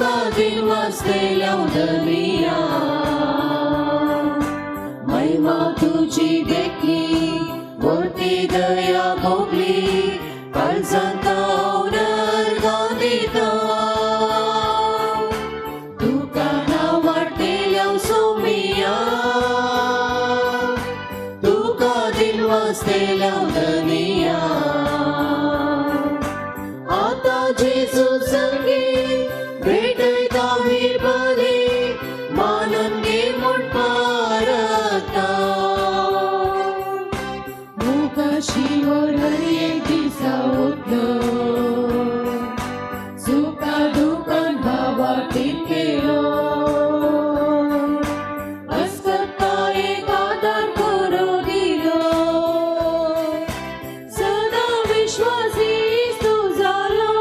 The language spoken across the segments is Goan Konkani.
तुका दिनवासतेल्या धनिया महिमा तुजी देखली वरती दया भोगली काळजांत उदरगां दिता तुका ना वाडटेल्या सोमिया तुका दिनवासतेल्या धनिया आतां जेजू संगी भेटयता वीर बली मानून घे म्हूण पारता मुखाशिवर हर एक दिसा उठलो सुखा दुखान भावातीत केलो अस्कत्ता एक आदार करो दिलो सदा विश्वासी तूं जालो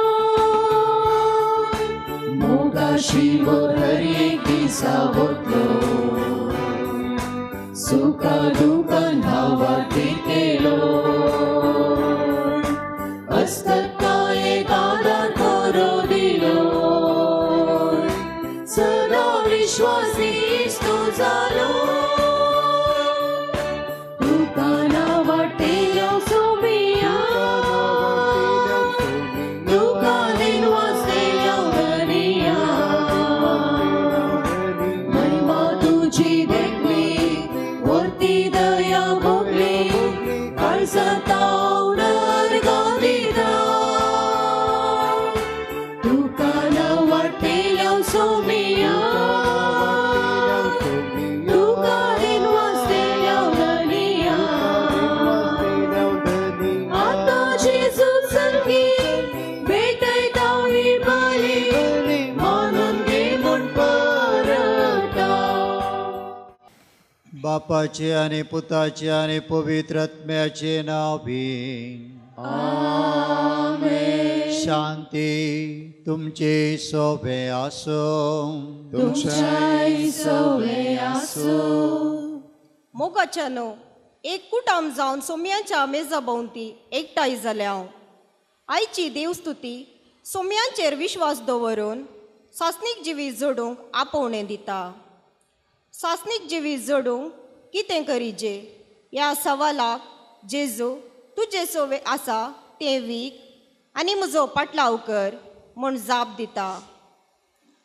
मुखाशिवर हर एक दिसा वतलो सुखा दुखान भावातीत केलो अस्कत्ता एक आदार करो दिलो सदा विश्वासी तूं जालो तुका ना वाडटेल्या सोमिया तुका दिनवासतेल्या धनिया महिमा तुजी देखली वरती दया भोगली काळजांत उदरगां दिता तुका ना वाडटेल्या सोमिया तुका दिनवासतेल्या धनिया आतां जेजू संगी भेटयता ही बली मानून घे म्हूण परता. बापाचे आनी पुताचे आनी पवित्र आत्म्याचे नांव शांती तुमचे सोबे आसूं. तुमच्याय सवे आसूं. मोगाच्यानो एक कुटाम जावन सोम्याच्या मेजा भोंवती एकठांय जाल्या हांव. आयची देवस्तुती सोम्यांचेर विश्वास दवरून सासणीक जिवीत जोडूंक आपोवणें दिता. सासणीक जिवीत जोडूंक कितें करीजे ह्या सवालाक जेजू तुजे सोवे आसा तें वीक आनी म्हजो पाटलाव कर म्हूण जाप दिता.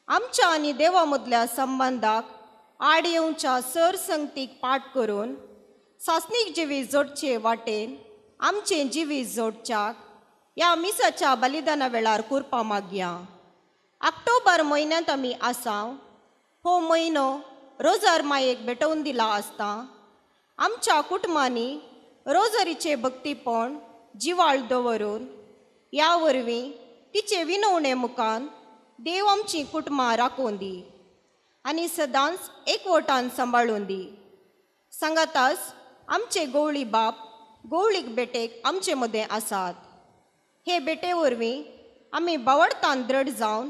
आमच्या आनी देवा मदल्या संबंदाक आड येवच्या सरसंगतीक पाठ करून सासणीक जिवीत जोडचे वाटेन आमचें जिवीत जोडच्याक ह्या मिसाच्या बलिदाना वेळार कुरपा मागया. ऑक्टोबर म्हयन्यांत आमी आसाव. हो म्हयनो रोजार मायेक भेटोवन दिला आसता. आमच्या कुटुंबांनी रोजरीचें भक्तीपण जिवाळ दवरून ह्या वरवीं तिचे विनवणे मुखान देव आमचीं कुटुंबां राखून दी आनी सदांच एकवटान सांबाळून दी. सांगाताच आमचे गवळी बाप गवळीक बेटेक आमचे मदें आसात. हे बेटे वरवीं आमी बावडतान दृढ जावन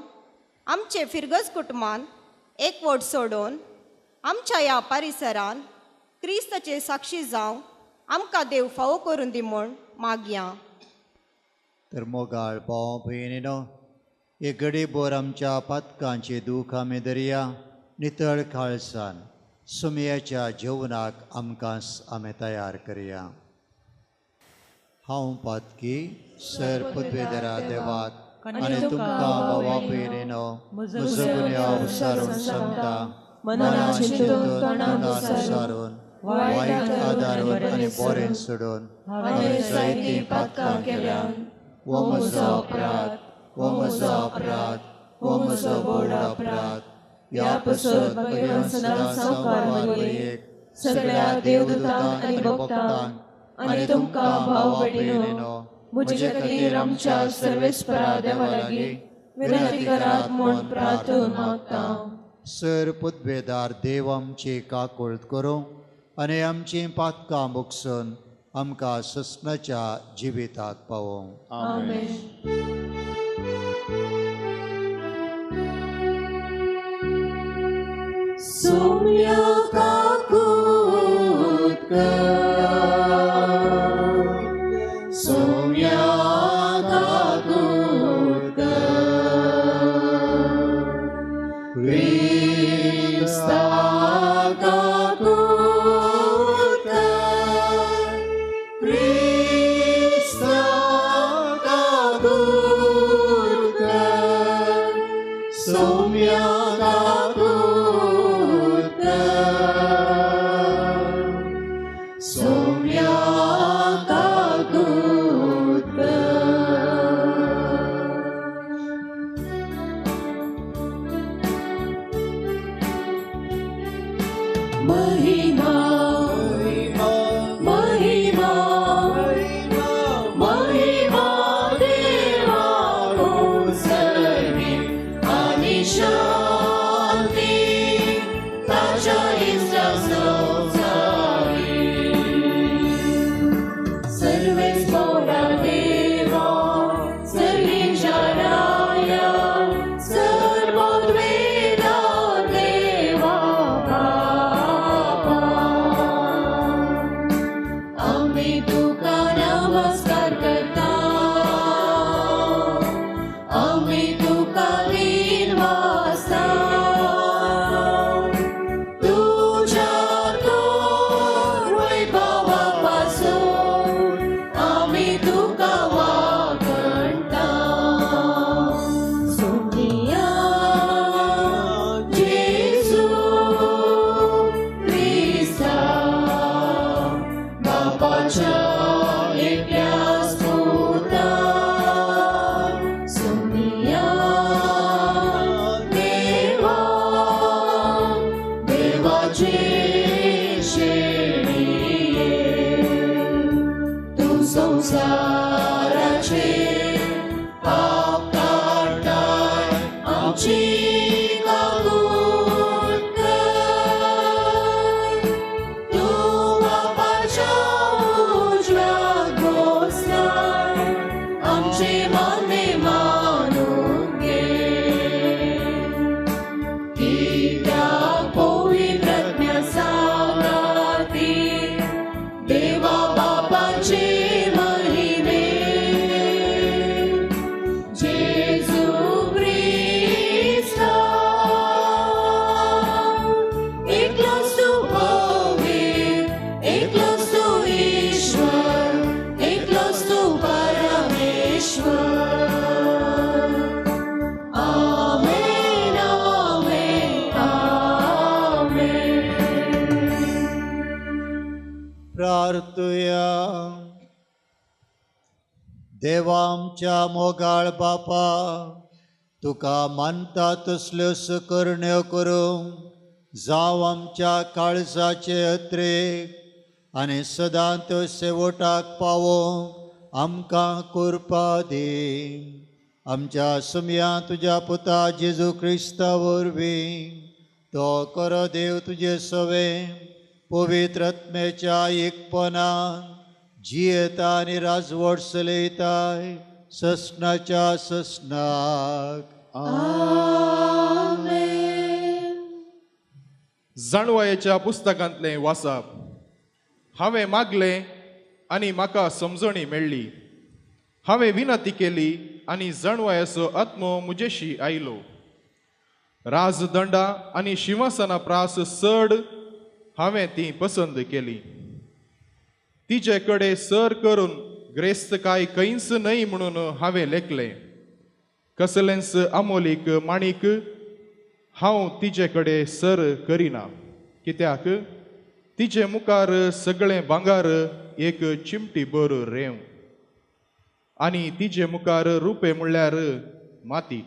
आमचे फिरगज कुटुंबान एकवट सोडून आमच्या ह्या परिसरान क्रिस्ताचे साक्षी जावं आमकां देव फावो करून दी म्हूण मागया. तर मोगाळ भाव भयणीनो एक घडीभर आमच्या पातकांचे दूख आमी दर्या नितळ काळसान सुमयाच्या जेवणाक आमकां आमी तयार करया. हांव पातकी सर पदवेदरा देवाक आनी तुमकां भावा भयणीनो म्हजो गुन्यांव विचारून सांगता मनान चिंतून तोंडान विचारून वायट आदारून आनी बरें सोडून हांवें जायतीं पातकां केल्यान. हो म्हजो अपराध, हो म्हजो अपराध, हो म्हजो व्हड अपराध. ह्या पसत भगवान सदां सावकार मरियेक सगळ्या देवदूतांक आनी भक्तांक आनी तुमकां भाव भयणीनो म्हजे खातीर आमच्या सर्वेस्परा देवा लागीं विनंती करात म्हूण प्रार्थना मागता. सर पदवेदार देव आमची काकुळट करूं आनी आमचीं पातकां भोगसून आमकां सस्नाच्या जिविताक पावोवं. आमेन. सोम्या काकूत कर, सोम्या काकूत कर, क्रिस्ता काकूत कर, क्रिस्ता काकूत कर, सोम्या काकूत कर, सोम्या काकूत कर. महिमा महिमा महिमा देवा सर्वी आणि शांती ताच्या इश्टा संवसारी. सर्वेस पोरा देवा सर्वींच्या राया सर्वोद्वेदा देवा बापा. आम्ही तुका नमस्कार करता, आम्ही तुका विनवासता, तुझ्या थोर वैभवापासून आम्ही तुका वाकणता. सोनिया जेजू क्रिस्ता बापाच्या एकल्याच पुता, सोनिया देवा देवाचे शेणये, तूं संवसाराचे पाप काडटाय आमची काकूत कर, तूं बापाच्या उजव्याक बसलाय आमचे मान्य मानून घे. कित्याक पवित्र आत्म्या सांगाती देवा बापाचे महिमे, जेजू क्रिस्ता एकलोच तूं पवित्र, एकलोच तूं ईश्वर, एकलोच तूं परमेश्वर. आमेन आमेन आमेन. प्रार्थुया. देवा आमच्या मोगाळ बापा, तुका मानता तसल्यो सुकरण्यो करूंक जावं आमच्या काळजाचे अत्रेक आनी सदां त्यो शेवटाक पावोवंक आमकां कृपा दी. आमच्या सुमया तुज्या पुता जेजू क्रिस्ता वरवीं तो खरो देव तुजे सवें पवित्र आत्म्याच्या एकपणान जियेता आनी राजवट चलयताय ससनाच्या ससनाक. आमेन. जाणवायेच्या पुस्तकांतलें वाचप. हांवें मागलें आनी म्हाका समजणी मेळ्ळी, हांवें विनंती केली आनी जाणवायेचो आत्मो म्हजेशी आयलो. राजदंडा आनी शिंवासना प्रास चड हांवें ती पसंत केली. तिचे कडेन सर करून ग्रेस्त काय खंयच न्हय म्हणून हांवें लेखलें. कसलेंच अमोलीक माणीक हांव तिचे कडेन सर करिना, कित्याक तिचे मुखार सगळें भांगर एक चिमटी भर रेंव आनी तिचे मुखार रुपें म्हणल्यार माती.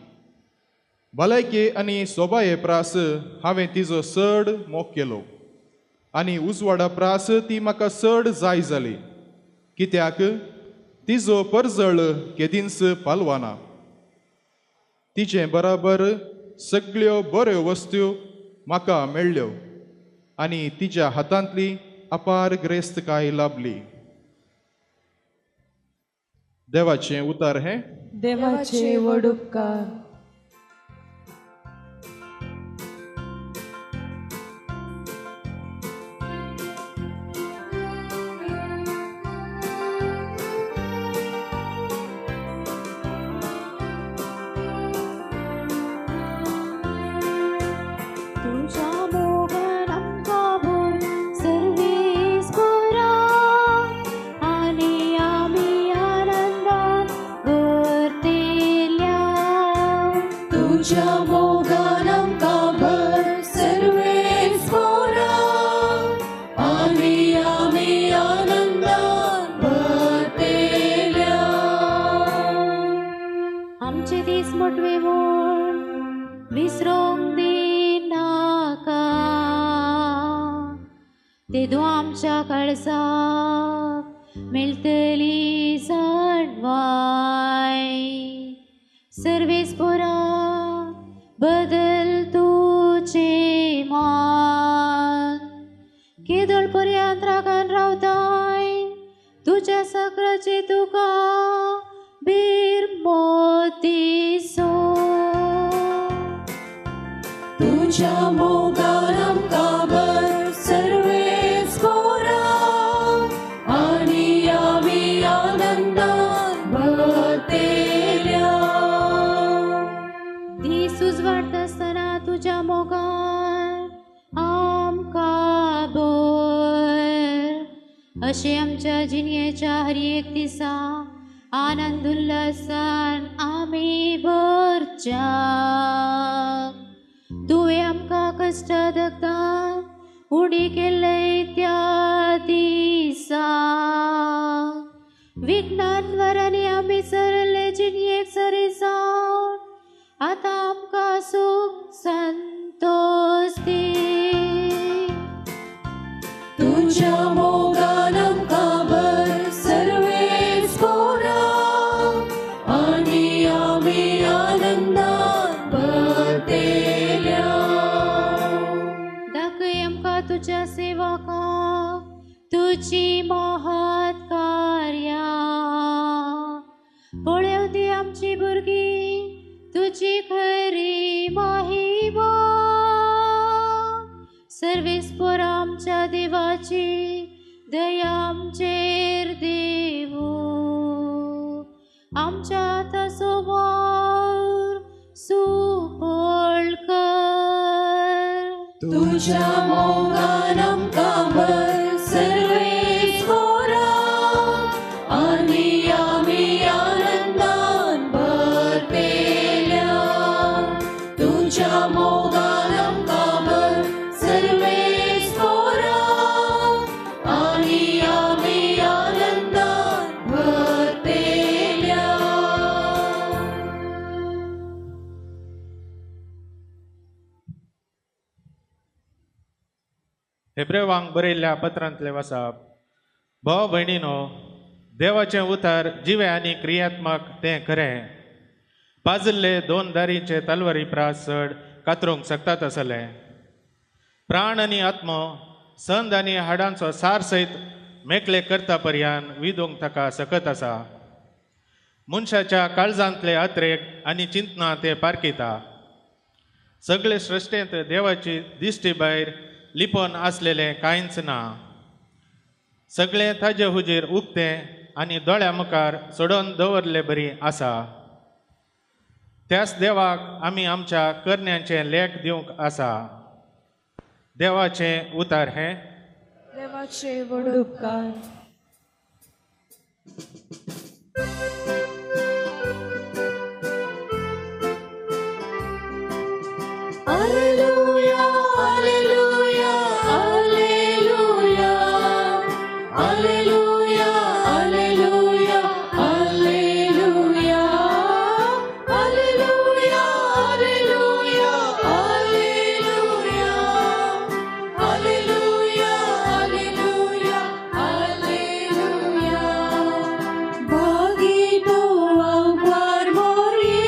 भलायके आनी सोबाये प्रास हांवें तिजो चड मोग केलो आनी उजवाडा प्रास ती म्हाका चड जाय जाली, कित्याक तिजो परजळ केदींच पालवाना. तिचे बराबर सगळ्यो बऱ्यो वस्तू म्हाका मेळ्ळ्यो आनी तिच्या हातांतली अपार ग्रेस्तकाय लाभली. देवाचें उतार हें. देवाचे व्हड उपकार. तेदूं आमच्या काळजाक मेळटली जाणवाय. सर्वेस्पोरा बदल तुजें मान, केदोळ पर्यंत रागान रावताय तुज्या सगळ्याचे तुका बिरमो दिसो. तुझ्या मोगान आमकां भर सर्वेस्पोरा आनी आमी आनंदान भरतेल्या. दीस उजवाडटा आसतना तुज्या मोगान आमकां भर, अशें आमच्या जिणेच्या हर एक दिसा आनंद उल्हासान आमी भरच्या. तुवें आमकां कश्ट दगदान उणी केल्ले त्या दिसा, विघ्नान वरांनी आमी सरले जिणेक सरी जावन आतां आमकां सूख संतोश दी. तुझ्या मोगान आमकां भर सर्वेस्पोरा आनी आमी आनंदान भरतेल्या. दाखय आमकां तुज्या सेवकाक तुजी महत् कार्यां, पळोवं दी आमची भुरगीं तुजी खरी महिमा. सर्वेस्पोरा आमच्या देवाची दया आमचेर देवू, आमच्या आतां सोवार सुफळ कर. तुझ्या मोगान आमकां भर सर्वेस्पोरा आनी आमी आनंदान भरतेल्या. तुझ्या मोगान आमकां भर सर्वेस्पोरा आनी आमी आनंदान भरतेल्या. हेब्रेवांक बरयल्ल्या पत्रांतले वाचप. भाव भयणीनो, देवाचें उतर जिवें आनी क्रियात्मक तें खरें. पाजिल्ले दोन दारींचे तलवारी प्रास चड कातरूंक शकतात आसलें. प्राण आनी आत्मो, संद आनी हाडांचो सार सयत मेकळे करता पर्यान विदूंक ताका सकत आसा. मनशाच्या काळजांतले अत्रेक आनी चिंतना ते पारखिता. सगळे सृश्टेंत देवाची दिश्टी भायर लिपोन आसलेलें कांयच ना. सगळें ताजे हुजीर उक्तें आनी दोळ्या मुखार सोडोवन दवरले बरी आसा. त्याच देवाक आमी आमच्या करण्यांचें लेख दिवंक आसा. देवाचें उतार हें. देवाचे व्हड उपकार. Alleluia, Alleluia, Alleluia, Alleluia, Alleluia, Alleluia, Alleluia, Alleluia, Alleluia, Alleluia, Alleluia, Alleluia. भागीतो अंकार मोरी,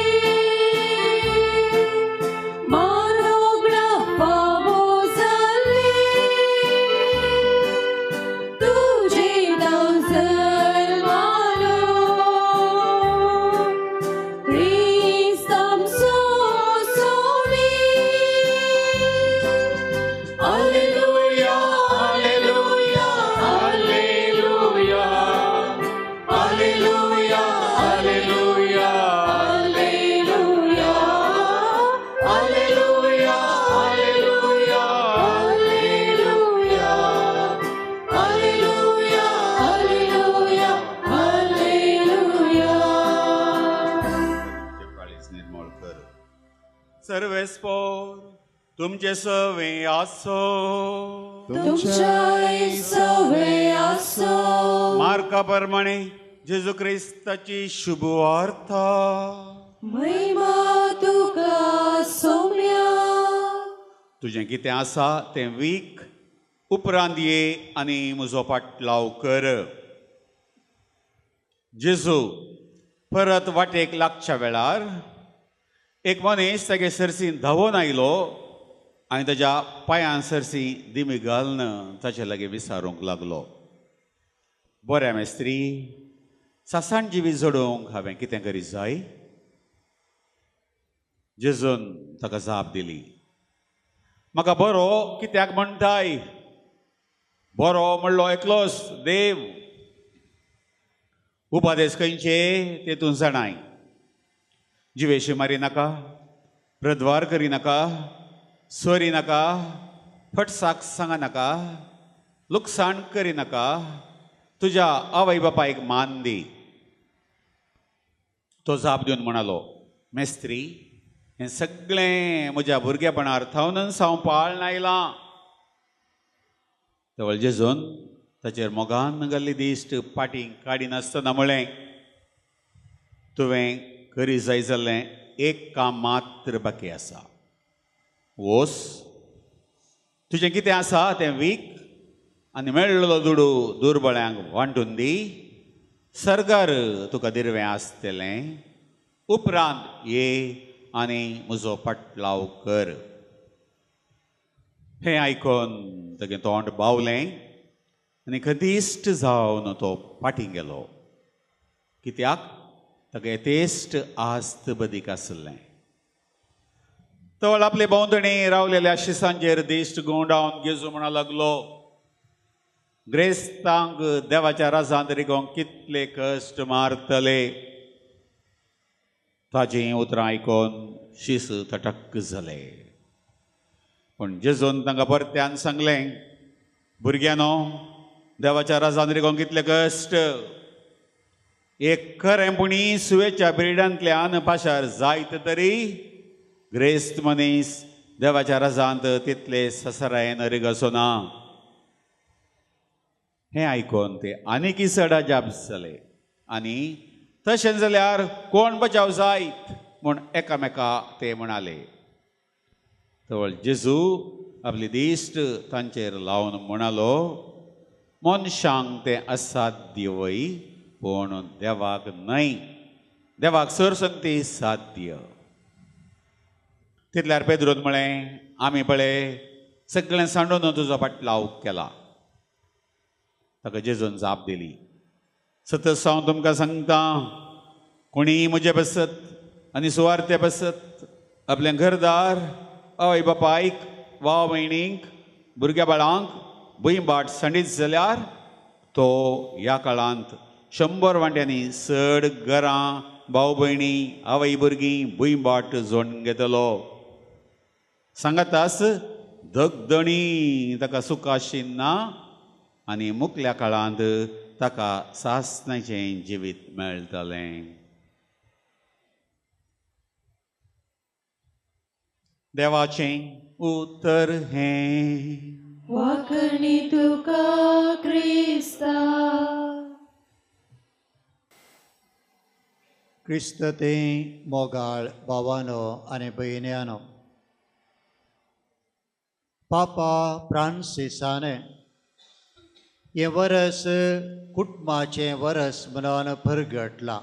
मारोगडा पावो जाले, तुझे नाव जल्मालो, क्रिस्त आमचो Somi. Alleluia, Alleluia, Alleluia, Alleluia, Alleluia, Alleluia, Alleluia, Alleluia, Alleluia, Alleluia, Alleluia, Alleluia. तुमचें काळीज निर्मळ कर. सर्वेस्पोर तुमचे सवे आसो. तुमच्याय सवे आसो. मार्का प्रमाणे जेजू क्रिस्ताची शुभ वार्ता. महिमा तुका सोम्या. तुजें कितें आसा तें वीक उपरांत ये आनी म्हजो पाटलाव कर. जेजू परत वाटेक लागच्या वेळार एक मनीस तागे सरसी धांवून आयलो आनी ताज्या पांयां सरसी दिमी घालून ताचे लागीं विचारूंक लागलो, बऱ्या मेस्त्री, सासाण जिवी जोडूंक हांवें कितें करीत जाय? जेजून ताका जाप दिली, म्हाका बरो कित्याक म्हणटाय? बरो म्हणलो एकलोच देव. उपादेश खंयचे ते तूं जाणाय. जिवेशी मारी नाका, प्रद्वार करी नाका, सोरी नाका, फटसाक सांगा नाका, लुकसाण करी नाका, तुज्या आवय बापायक मान दी. तो जाप दिवन म्हणालो, मेस्त्री, हें सगळें म्हज्या भुरगेपणार थावनच हांव पाळन आयलां. तवळ जेजून ताचेर मोगान घाल्ली दिश्ट पाटी काडिनासतना म्हळें, तुवें करी जाय जाल्लें एक काम मात्र बाकी आसा. वोस, तुजें कितें आसा तें वीक आनी मेळ्ळो दुडू दुर्बळ्यांक वांटून दी. सरकार तुका दिरवें आसतलें. उपरांत ये आनी म्हजो पाटलाव कर. हें आयकून तागें तोंड बावलें आनी खदिश्ट जावन तो फाटीं गेलो, कित्याक ताका येतेश्ट आस्त बदीक आसलें. तवळ आपले भोंवतणी रावलेल्या शिसांचेर दिश्ट घुंवडावन जेजू म्हणा लागलो, ग्रेस्तांक देवाच्या राजांत रिगोवंक कितले कश्ट मारतले. ताजीं उतरां आयकून शीस तटक जाले. पूण जेजून तांकां परत्यान सांगलें, भुरग्यांनो, देवाच्या राजांत रिगोवंक कितले कश्ट. एक खरें पुणी सुवेच्या ब्रिडांतल्यान पाशार जायत तरी ग्रेस्त मनीस देवाच्या राजांत तितले ससरायेन रिगसो ना. हें आयकून ते आनीकय चड अजाप जाले आनी तशें जाल्यार कोण बचाव जायत म्हूण एकामेका ते म्हणाले. तवळ जेजू आपली दिश्ट तांचेर लावन म्हणालो, मनशांक तें असाध्य वय, पूण देवाक न्हय. देवाक सरसंती साध्य. तितल्यार पेद्रून म्हळें, आमी पळय सगळें सांडून तुजो पाटलाव केला. ताका जेजून जाप दिली, सतत हांव तुमकां सांगता, कोणीय म्हजे बसत आनी सुवार्थे बसत आपलें घरदार, आवय बापायक, भाव भयणींक, भुरग्या बाळांक भुंयबाट सांडीत जाल्यार तो ह्या काळांत 100 वांट्यांनी चड घरां, भाव भयणी, आवय भुरगीं भुंयबाट जोडून घेतलो. सांगातास धगधणी ताका सुखाशी ना आनी मुखल्या काळांत ताका सासणाचें जिवीत मेळटलें. देवाचें उतर हें. वाखणी तुका क्रिस्ता. क्रिस्त ते मोगाळ भावानो आनी भयण्यानो, पापा फ्रांसिसाने हें वरस कुटुंबाचें वरस म्हणून परगटलां.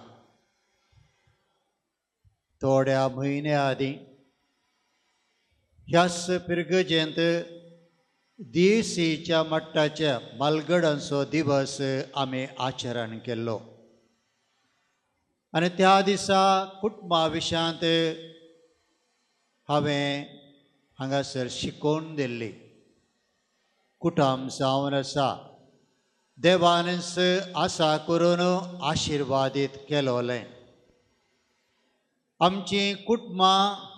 थोड्या म्हयन्या आदीं ह्याच पिरगजेंत दियेसीच्या मट्टाच्या मालगडांचो दिवस आमी आचरण केल्लो आनी त्या दिसा कुटुंबा विशयांत हांवें हांगासर शिकोवन दिल्ली. कुटुंब जावन आसा देवानच आसा करून आशिर्वादीत केलोलें. आमचीं कुटुंबां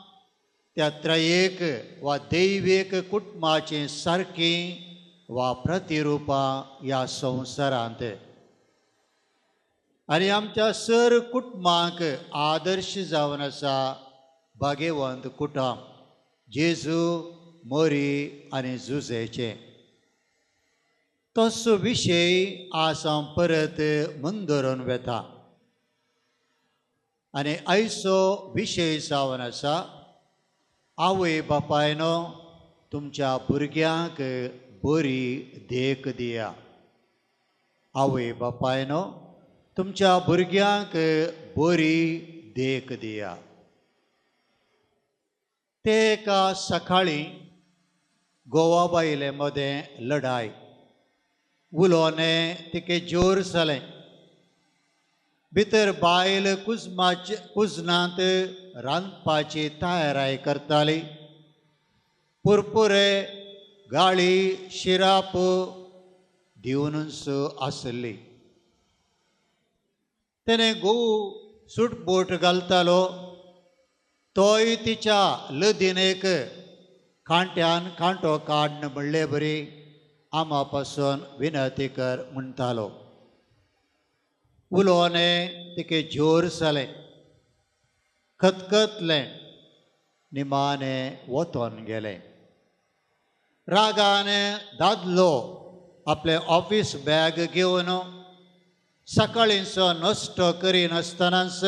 त्या त्रयेक वा दैवीक कुटुंबाचीं सारकीं वा प्रतिरुपां ह्या संवसारांत आनी आमच्या सर कुटुंबांक आदर्श जावन आसा भाग्यवंत कुटुंब जेजू, मोरी आनी जुजेचें. तसो विशय आज हांव परत मुंदरून वेता आनी आयचो विशय जावन आसा आवय बापायनो तुमच्या भुरग्यांक बरी देख दिया। आवय बापायनो तुमच्या भुरग्यांक बरी देख दिया। ते एका सकाळीं गोवा बायले मदें लढाय उलोवणें तिके जोर जालें। भितर बायल कुजनांत रांदपाची तयाराय करताली। पुरपुरे गाळी शिराप दिवनूच आसली। तेणें गोव सूटबूट घालतालो तोय तिच्या लदीनेक कांट्यान कांटो काडन म्हणले बरी आमा पासून विनती कर म्हणटालो। उलोवणें तिके जोर जालें, खतखतलें, निमाणें वतोन गेलें। रागान दादलो आपलें ऑफीस बॅग घेवन सकाळींचो नश्ट करिनासतनाच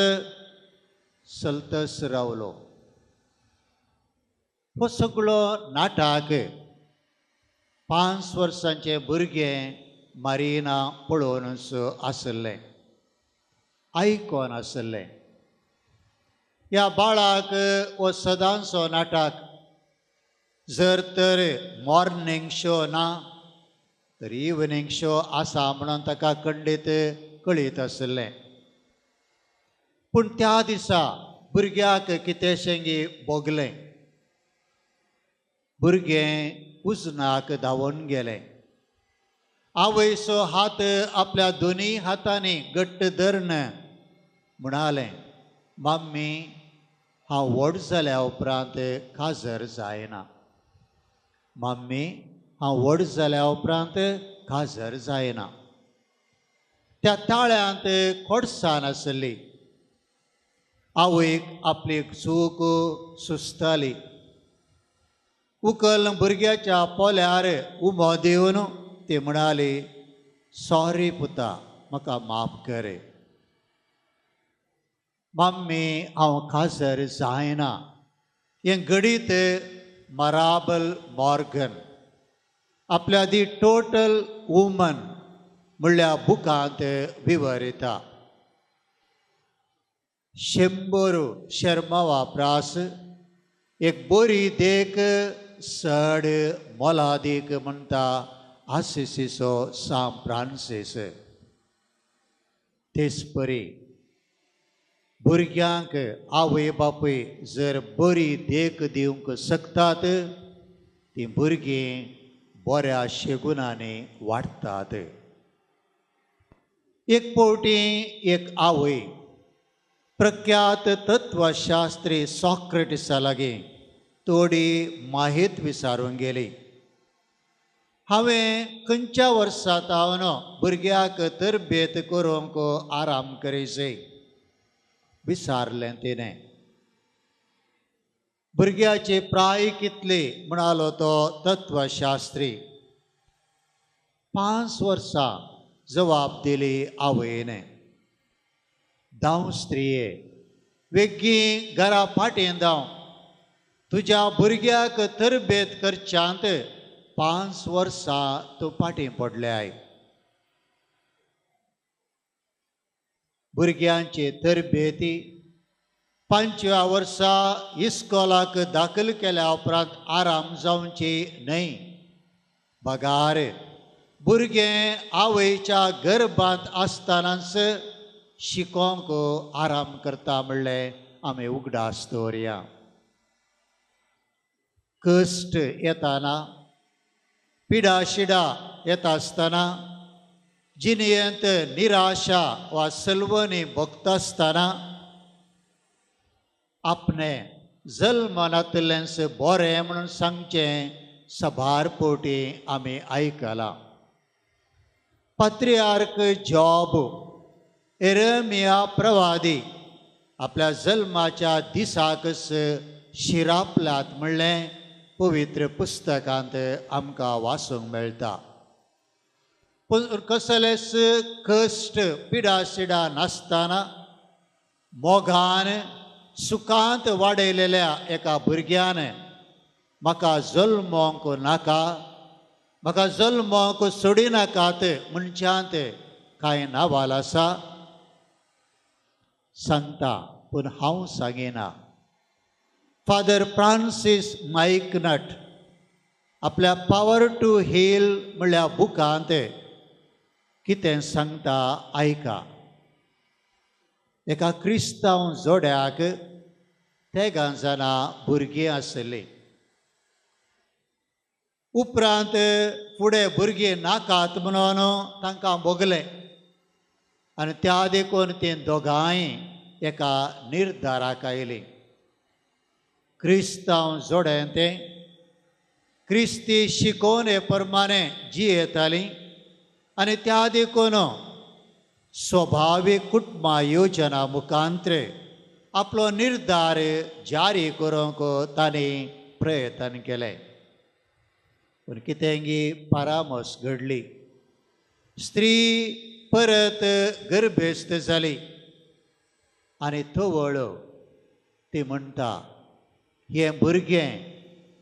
सलतस रावलो। हो सगळो नाटक 5 वर्सांचें भुरगें मारिना पळोवनच आसलें, आयकोन आसलें। ह्या बाळाक हो सदांचो नाटक, जर तर मॉर्निंग शो ना तर इवनिंग शो आसा म्हणून ताका खंडीत कळीत आसलें। पूण त्या दिसा भुरग्याक कितेंशें भोगलें। भुरगें उजनाक धांवून गेलें। आवयचो हात आपल्या दोनूय हातांनी घट्ट धरून म्हणालें, मम्मी हांव व्हड जाल्या उपरांत काजर जायना, मम्मी हांव व्हड जाल्या उपरांत काजर जायना। त्या ताळ्यांत खोडसाण आसली। आवयक आपली चूक सुचताली। उकल भुरग्याच्या पोल्यार उमो दिवन ती म्हणाली, सॉरी पुता, म्हाका माफ कर। मम्मी हांव काजर जायना। हें घडीत मराबल मॉर्गन आपल्या दी टोटल वुमन म्हणल्या बुकांत विवरिता। 100 शर्मावा प्रास एक बरी देख सड मोलादीक म्हणटा आसिसीचो सांत फ्रांसीस। तेच परी भुरग्यांक आवय बापूय जर बरी देख दिवंक शकतात ती भुरगीं बऱ्या शेगुणांनी वाडटात। एक फावटी एक आवय प्रख्यात तत्वशास्त्री सॉक्रेटिसा लागीं थोडी माहीत विचारूंक गेली। हांवें खंयच्या वर्सा तावन भुरग्याक तरबेत करूंक आराम करीसे विचारलें तिणें। भुरग्याची प्राय कितली म्हणालो तो तत्वशास्त्री। 5 वर्सां जबाब दिली आवयने। धांव स्त्रिये वेगीं घरा फाटीं धांव, तुज्या भुरग्याक तरबेत करच्यांत 5 वर्सां तूं फाटीं पडल्याय। भुरग्यांची तरबेती 5व्या वर्सा इस्कोलाक दाखल केल्या उपरांत आराम जावची न्हय, बगार भुरगें आवयच्या गर्भांत आसतनाच शिकोंक आराम करता म्हणलें आमी उगडास दवरया। कश्ट येताना, पिडा शिडा येता आसतना, जिणेंत निराशा वा सलवणी भोगता आसतना आपणें जल्मनातलेंच बरें म्हणून सांगचें सभार पोटी आमी आयकलां। पात्रियार्क जॉब एरमिया प्रवादी आपल्या जल्माच्या दिसाकच शिरापलात म्हणलें पवित्र पुस्तकांत आमकां वाचूंक मेळटा। पूण कसलेच कश्ट पिडा शिडा नासतना मोगान सुखांत वाडयलेल्या एका भुरग्यान म्हाका जल्मोंक नाका, म्हाका जल्मोंक सोडिनाकात म्हणच्यांत कांय नावाल आसा? सांगता, पूण हांव सांगिना. फादर फ्रांसीस मायकनट आपल्या पावर टू हील म्हणल्या बुकांत कितें सांगता आयका. एका क्रिस्तांव जोड्याक तेगां जाणां भुरगीं आसलीं. उपरांत फुडें भुरगीं नाकात म्हणून तांकां भोगलें आनी त्या देखून तीं दोगांय एका निर्धाराक आयलीं. क्रिस्तांव जोडें तें क्रिस्ती शिकोवणे प्रमाणे जियेतालीं आनी त्या देखून स्वभावीक कुटुंबा योजना मुखांत्र आपलो निर्धार जारी करूंक तांणी प्रयत्न केलें. पूण कितेंगी परामर्श घडली. स्त्री परत गर्भेस्त जाली आनी तवळ ती म्हणटा, हें भुरगें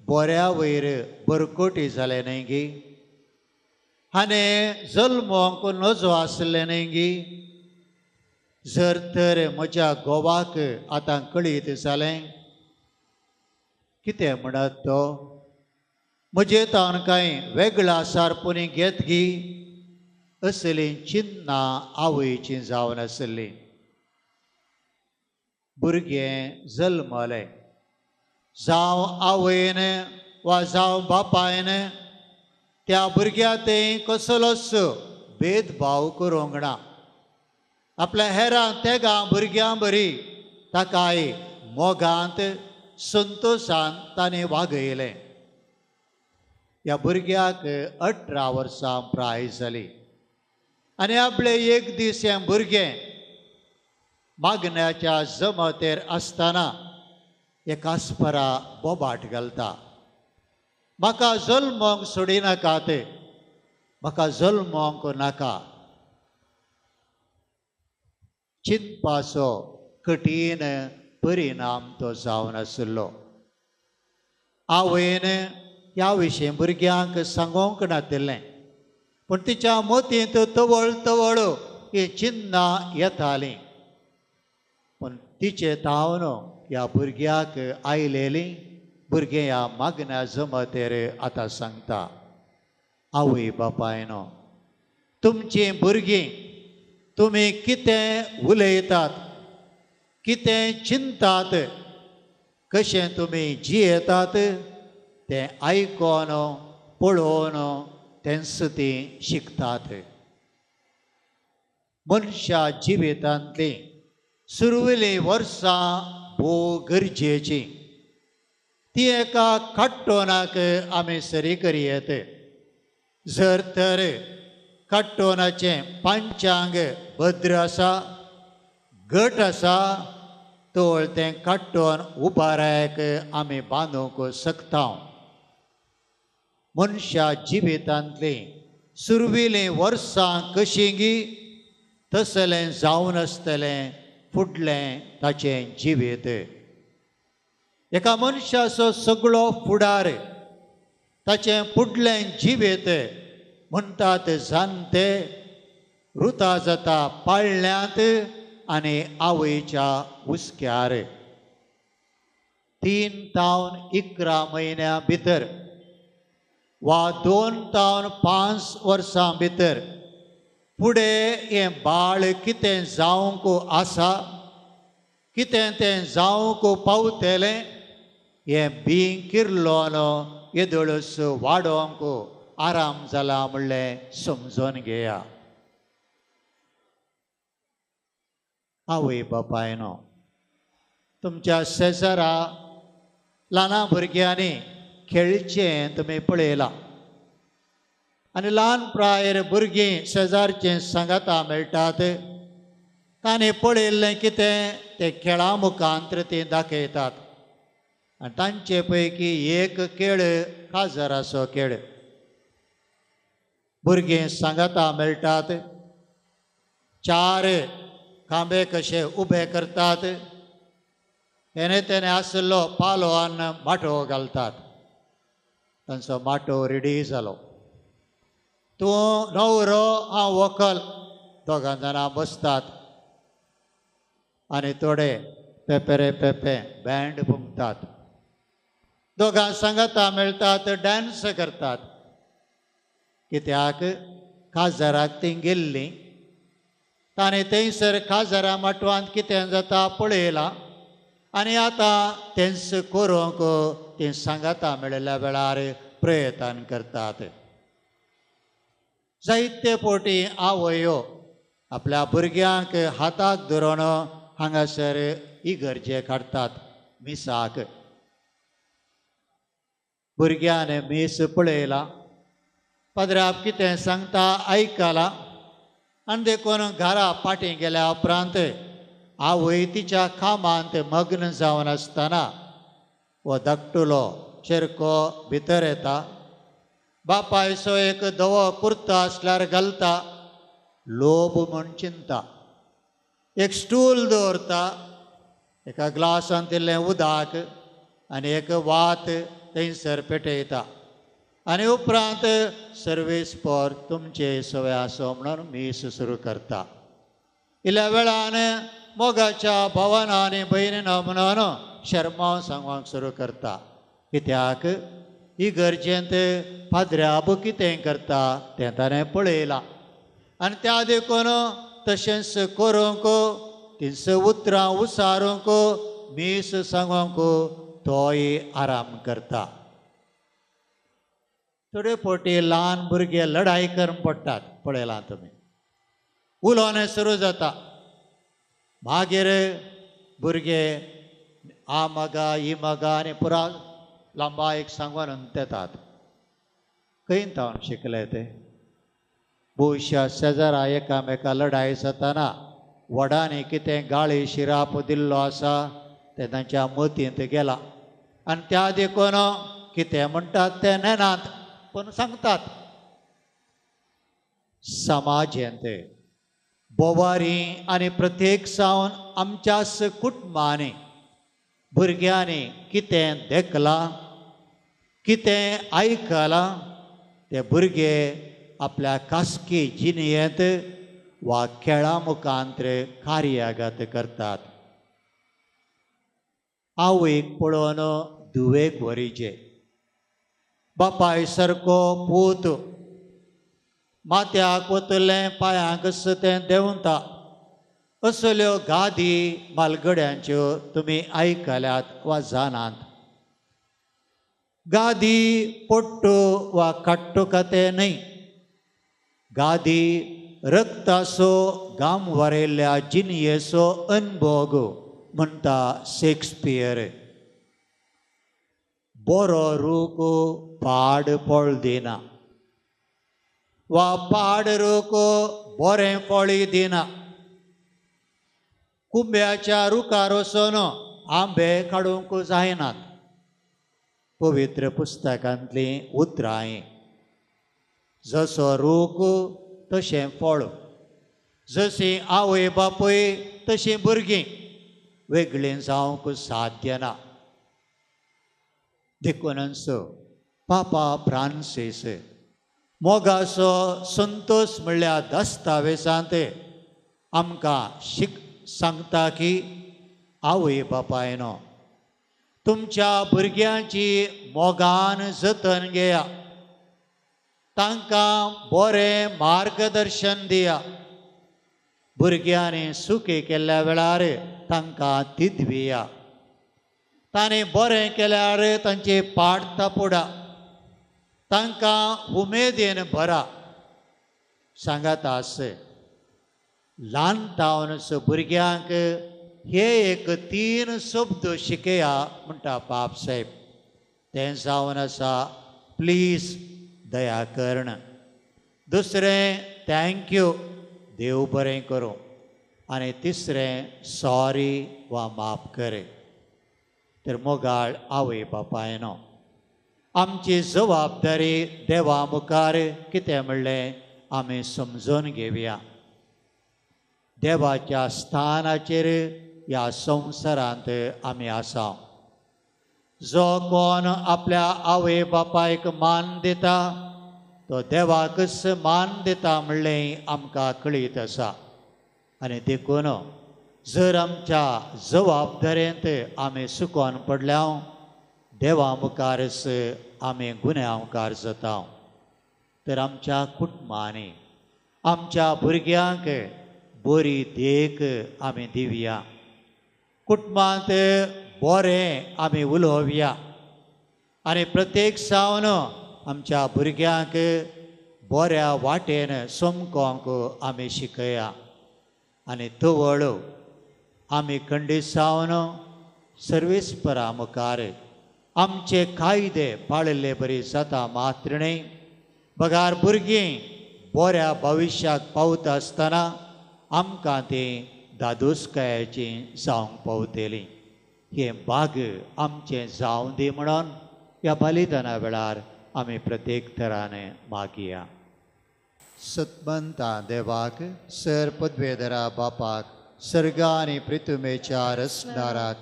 बऱ्या वयर बरकोटी जालें न्हय गी, आनी जल्मोंक नजो आसलें न्हय गी. जर तर म्हज्या घोवाक आतां कळीत जालें, कितें म्हणत तो, म्हजे तावन कांय वेगळा सारपुनी घेत गी, असलीं चिन्नां आवयचीं जावन आसलीं. भुरगें जल्मलें, जावं आवयन वा जावं बापायन त्या भुरग्या तें कसलोच भेदभाव करूंक ना. आपल्या हेरां तेगां भुरग्यां बरी ताकाय मोगांत संतोशान ताणें वागयलें. ह्या भुरग्याक 18 वर्सां प्राय जाली आनी आपले एक दीस हें भुरगें मागण्याच्या जमतेर आसतना एकास्परा बोबाट घालता, म्हाका जल्मोंक सोडिनाकात, म्हाका जल्मोंक नाका. चिंतपाचो कठीण परिणाम तो जावन आशिल्लो. आवयन ह्या विशीं भुरग्यांक सांगूंक नातिल्लें, पूण तिच्या मतींत तवळ तवळ ही चिन्नां येतालीं. पूण तिचे तावन ह्या भुरग्याक आयलेलीं भुरगें ह्या मागण्या जमतेर आतां सांगता, आवय बापायनो, तुमचीं भुरगीं तुमी कितें उलयतात, कितें चिंतात, कशें तुमी जियेतात तें आयकोन पळोवन तेंच तीं शिकतात. मनशा जिवितांतलीं सुरवेलीं वर्सां भोव गरजेचीं. ती एका काट्टोनाक आमी सरी करयेत. जर तर काट्टोनाचें पंचांग भद्र आसा, घट आसा, तर तें काट्टोन उबारायक आमी बांदूंक शकता. मनशा जिवितांतलीं सुरवेलीं वर्सां कशीं तसलें जावन आसतलें फुडलें ताचें जिवीत. एका मनशाचो सगळो फुडार ताचें फुडलें जिवीत म्हणटात जाणटे रुता जाता पाळण्यांत आनी आवयच्या हुस्क्यार. 3 तावन 11 म्हयन्यां भितर वा 2 तावन 5 वर्सां भितर फुडें हें बाळ कितें जावंक आसा, कितें तें जावंक पावतलें, हें बीं किर्लोन येदोळस वाडोवंक आराम जाला म्हणलें समजून घेया. आवय बापायनो, तुमच्या शेजारा ल्हान भुरग्यांनी खेळचें तुमी पळयलां आनी ल्हान प्रायेर भुरगीं शेजारचें सांगाता मेळटात, तांणी पळयल्लें कितें तें खेळा मुखांत्र तीं दाखयतात. आनी तांचे पैकी एक खेळ काजराचो खेळ. भुरगीं सांगाता मेळटात, 4 खांबे कशे उबे करतात, हेणे तेणे आशिल्लो पालो आनी माटोव घालतात. तांचो माटोव रेडी जालो. तूं न्हवरो हांव व्हंकल, दोगां जाणां बसतात आनी थोडे पेपेरे पेपे बँड फुंकतात, दोगां सांगाता मेळटात, डांस करतात. कित्याक काजाराक तीं गेल्लीं, ताणें थंयसर काजारा माटवांत कितें जाता पळयलां आनी आतां तेंच करूंक तीं सांगाता मेळिल्ल्या वेळार प्रयत्न करतात. जायते फावटी आवयो आपल्या भुरग्यांक हाताक धरून हांगासर इगर्जे काडटात मिसाक. भुरग्यान मीस पळयलां, पाद्राप कितें सांगता आयकलां आनी देखून घरा फाटीं गेल्या उपरांत आवय तिच्या कामांत मग्न जावन आसतना हो धाकटुलो चेरको भितर येता, बापायचो एक धवो कुर्ता आसल्यार घालता, लोभ म्हूण चिंता, एक स्टूल दवरता, एका ग्लासांत इल्लें उदक आनी एक वात थंयसर पेटयता आनी उपरांत सर्वीस फॉर तुमचे सवय आसो म्हणून मीस सुरू करता. इल्ल्या वेळान मोगाच्या भावान आनी भयणीन म्हणून शर्मांव सांगूंक सुरू करता. कित्याक इगर्जेंत पाद्र्याब कितें करता तें ताणें पळयलां आनी त्या देखून तशेंच करूंक, तींच उतरां उसारूंक, मीस सांगूंक तोय आराम करता. थोडे फावटी ल्हान भुरगे लढाई करून पडटात, पळयलां तुमी, उलोवणें सुरू जाता, मागीर भुरगे आ मगा ही मगा आनी पुरा लांबा एक सांगून येतात. खंय तावन शिकले ते? भोवश्या शेजारा एकामेका लढाई जाताना व्हडांनी कितें गाळी शिराप दिल्लो आसा तें तांच्या मतींत गेलां आनी त्या देखून कितें म्हणटात तें नेनात पूण सांगतात. समाजेंत बोवारी आनी प्रत्येक सावन आमच्याच कुटुंबांनी भुरग्यांनी कितें देखलां, कितें आयकलां ते भुरगे आपल्या खासगी जिणेंत वा खेळा मुखांत कार्यागत करतात. आवयक पळोवन धुवेक व्हरीचे, बापाय सारको पूत माथ्याक वतलें पांयांक तें देंवता, असल्यो गादी मालगड्यांच्यो तुमी आयकल्यात वा जाणात. गादी पोट्टू वा काट्टू खातें न्हय, गादी रक्ताचो घाम वरयल्ल्या जिणयेचो अनभोग म्हणटा शेक्सपियर. बरो रूख पाड फळ दिना वा पाड रूख बरें फळी दिना. कुंब्याच्या रुखार वचून आंबे काडूंक जायनात. पवित्र पुस्तकांतलीं उतरां, जसो रूख तशें फळ, जशी आवय बापूय तशीं भुरगीं, वेगळीं जावंक साध्य ना. देखूनच पापा फ्रांसीस मोगाचो संतोष म्हणल्यार दस्तावेजांत आमकां सांगता की आवय बापायनो तुमच्या भुरग्यांची मोगान जतन घेया, तांकां बरें मार्गदर्शन दिया, भुरग्यांनी सुकी केल्ल्या वेळार तांकां तिदविया, तांणी बरें केल्यार तांची पाट थापुडा, तांकां उमेदीन भरा. सांगात आस ल्हान तावनच भुरग्यांक हे एक 3 शब्द शिकया म्हणटा बाप साहेब, तें जावन आसा प्लीज दया कर्ण, दुसरें thank you देव बरें करूं, आनी तिसरें सॉरी वा माफ करे. तर मोगाळ आवय बापायनो आमची जबाबदारी देवा मुखार कितें म्हणलें आमी समजून घेवया. देवाच्या स्थानाचेर ह्या संवसारांत आमी आसा. जो कोण आपल्या आवय बापायक मान दिता तो देवाकच मान दिता म्हणलें आमकां कळीत आसा. आनी देखून जर आमच्या जबाबदारेंत आमी सुकोन पडल्या देवा मुखारच आमी गुन्यांवकार जाता. तर आमच्या कुटुंबांनी आमच्या भुरग्यांक बरी देख आमी दिवया, कुटुंबांत बरें आमी उलोवया आनी प्रत्येक सावन आमच्या भुरग्यांक बऱ्या वाटेन समकोंक आमी शिकया. आनी तवळ आमी खंडीत सावन सर्वेस्परा मुखार आमचे कायदे पाळिल्ले बरी जाता मात्र न्हय, बगार भुरगीं बऱ्या भविश्याक पावता आसतना आमकां तीं दादोसकायेचीं जावंक पावतलीं. हें भाग आमचें जावं दी म्हणून ह्या बलिदाना वेळार आमी प्रत्येक तरान मागया. सतमंता देवाक, सर पदवेधरा बापाक, सर्गा आनी प्रितुमेच्या रचणाराक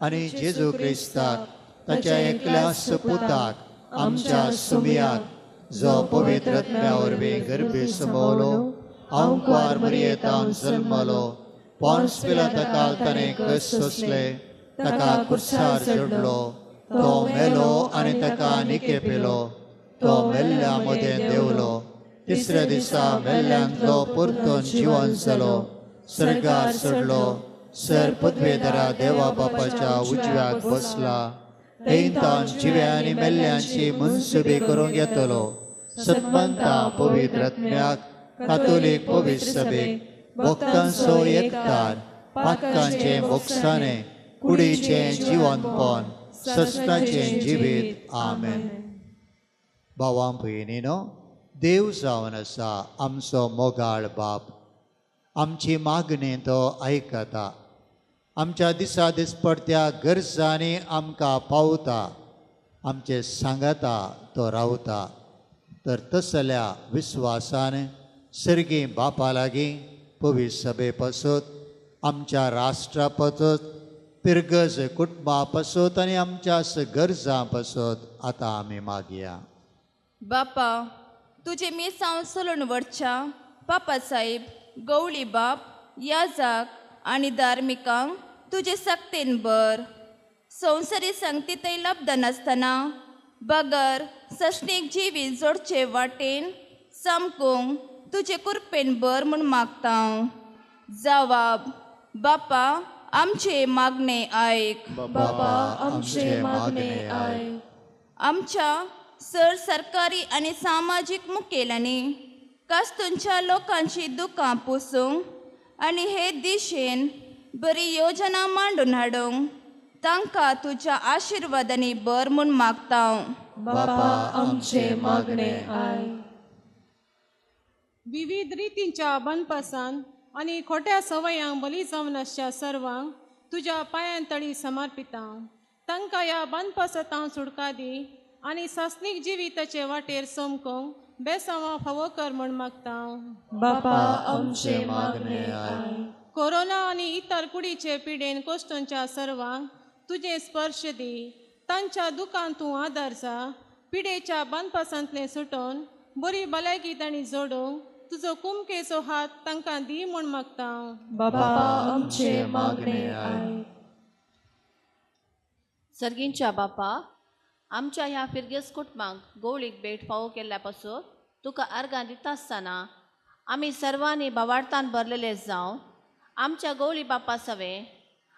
आनी जेजू क्रिस्ताक ताच्या एकल्या सपुताक आमच्या सुमयाक, जो पवित्र आत्म्या वरवीं गर्भी समवलो, आंकवार मरियेतावन जल्मलो, पोन्स पिलाता ताणें कश्ट सोंसले, ताका कुर्सार चडलो, तो मेलो आनी ताका निकेपिलो, तो मेल्ल्या मदें देंवलो, तिसऱ्या दिसा मेल्ल्यांतलो परतून जिवन जालो, सर्गार चडलो, सर पदवेधरा देवा बापाच्या उजव्याक बसला, थंय जिव्या आनी मेल्ल्यांची मनसुबी करूंक येतलो. सतमंता पवित्र आत्म्याक, कातोलीक पवित्र सभेक, भक्तांचो एकतार, पातकांचें मोक्षाणें, कुडीचें जिवनपण, सस्ताचें जिवीत. आमेन. भावां भयणीनो, देव जावन आसा आमचो मोगाळ बाप, आमची मागणी तो आयकता, आमच्या दिसा दिसपडत्या गरजांनी आमकां पावता, आमचे सांगाता तो रावता. तर तसल्या विस्वासान सर्गी बापा लागीं पवित्र सभे पासत, आमच्या राष्ट्रा पासत, पिरगज कुटुंबा पासत आनी आमच्या गरजां पासत आतां आमी मागया. बापा, तुजे मिसांव चलून वरच्या बापा साहेब, गवळी बाप, याजाक आनी धार्मिकांक तुजे सक्तेन भर. संवसारी संगतीतय लब्ध नासतना बगर सश्णीक जिवीत जोडचे वाटेन सामकूंक तुजे कुरपेन भर म्हूण मागता. जवाब, बापा आमचे मागणे आयक. बापा आमचे मागणे आयक. आमच्या सर सरकारी आनी सामाजीक मुखेल्यांनी कास्तूंच्या लोकांची दुकां पुसूंक आनी हे दिशेन बरी योजना मांडून हाडूंक तांकां तुज्या आशिर्वादांनी भर म्हूण मागता. बापा आमचे मागणे आयक. विविध रितींच्या बनपासान आनी खोट्या सवयांक बली जावन आसच्या सर्वांक तुज्या पांयां तळी समर्पिता. तांकां ह्या बनपासांत सुटका दी आनी सासणीक जिविताचे वाटेर समकोंक बेसांवां फावो कर म्हूण मागता. बापा आमचे मागणे आयक. कोरोना आनी इतर कुडीचे पिडेन कोश्टोंच्या सर्वांक तुजें स्पर्श दी, तांच्या दुकान तूं आदार जा, पिडेच्या बांदपासांतलें सुटोवन बरी भलायकी तांणी जोडूंक तुजो कुमकेचो हात तांकां दी म्हूण मागता. बापा आमचे मागणे आयक. सर्गींच्या बापा, आमच्या ह्या फिरगेस कुटुंबांक गोवळीक भेट फावो केल्ल्या पासून तुका अर्गां दिता आसतना आमी सर्वांनी भावार्थान भरलेले जावं आमच्या गवळी बापा सवे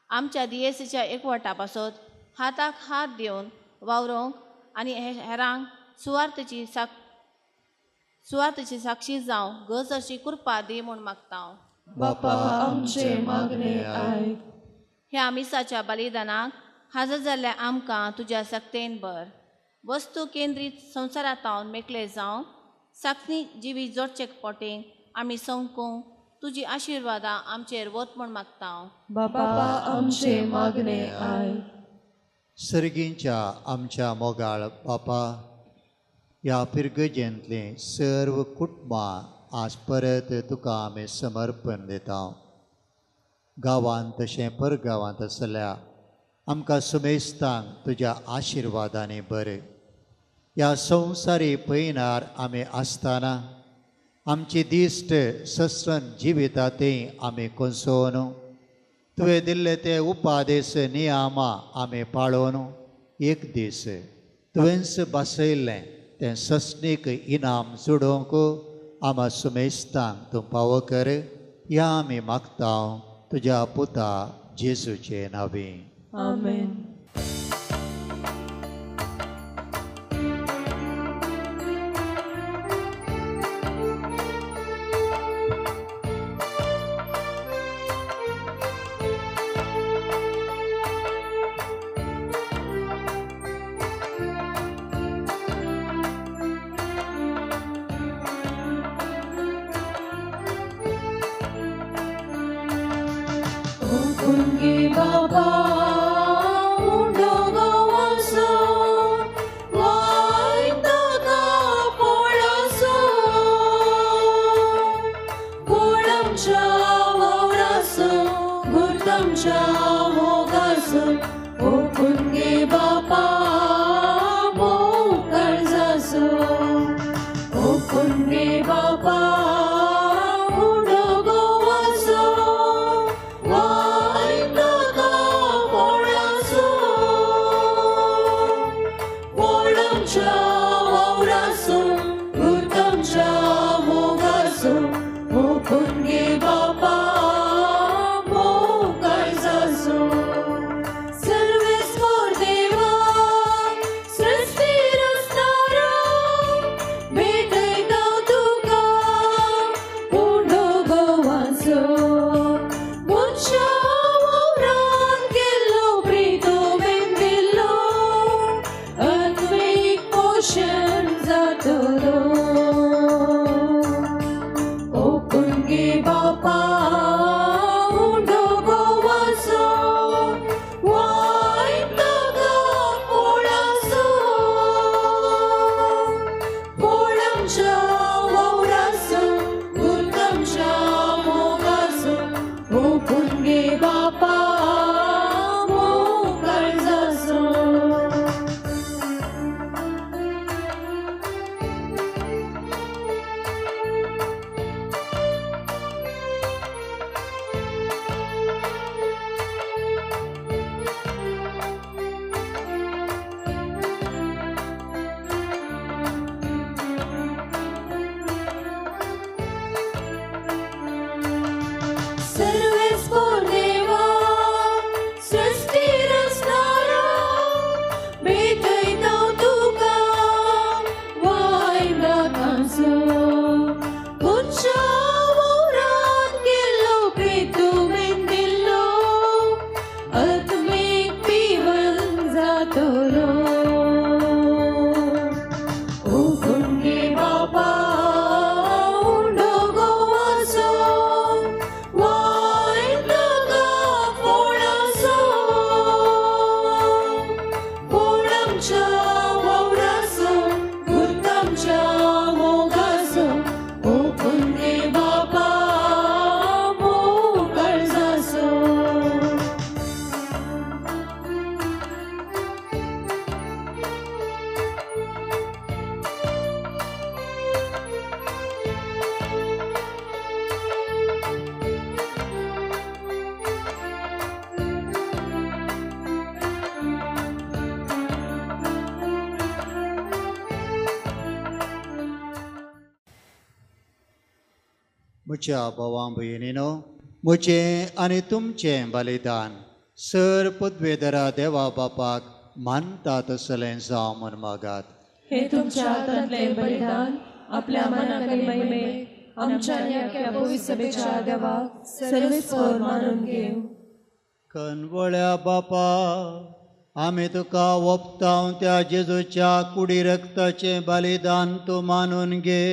आमच्या दियेसीच्या एकवटा पासत हाताक हात दिवन वावरोंक आनी हेरांक सुवार्थेची साक्षी जावं गरज अशी कृपा दी म्हूण मागता. बापा आमचे मागणे आयक. ह्या मिसाच्या बलिदानाक हाजर जाल्ल्या आमकां तुज्या सक्तेन भर, वस्तू केंद्रीत संवसारांत मेकळे जावं साक्षी जिवी जोडचे पोटेंक आमी संकूंक तुजी आशिर्वादां आमचेर वत म्हूण मागता. बापा आमचे मागणे आयक. सर्गींच्या आमच्या मोगाळ बापा, ह्या पिरगजेंतलीं सर्व कुटुंबां आज परत तुका आमी समर्पण दिता. गांवांत तशें परगांवांत आसल्या आमकां सुमेस्तांक तुज्या आशिर्वादांनी बरें. ह्या संवसारी पयनार आमी आसतना आमची दिश्ट सस्वन जिविता ती आमी कोसोवन तुवें दिल्ले ते उपादेश नियमां आमी पाळोवन एक दीस तुवेंच बसयल्लें तें सस्नीक इनाम जोडोवंक आमा सुमेस्तांक तूं पावो कर ह्या आमी मागता तुज्या पुता जेजूचे नांवी. आमेन. म्हज्या भावां भयणीनो, म्हजें आनी तुमचें बलिदान सर पदवेधरा देवा बापाक मानता तसलें जावं म्हूण मागात. हे तुमच्या हातांतलें बलिदान आपल्या मनाक आनी महिमेक आमच्या ह्या पवित्र सभेच्या देवाक सर्वेस्पर मानून घेवं. कनवळ्या बापा, आमी तुका ओपतांव त्या जेजूच्या कुडी रक्ताचें बलिदान तूं मानून घे.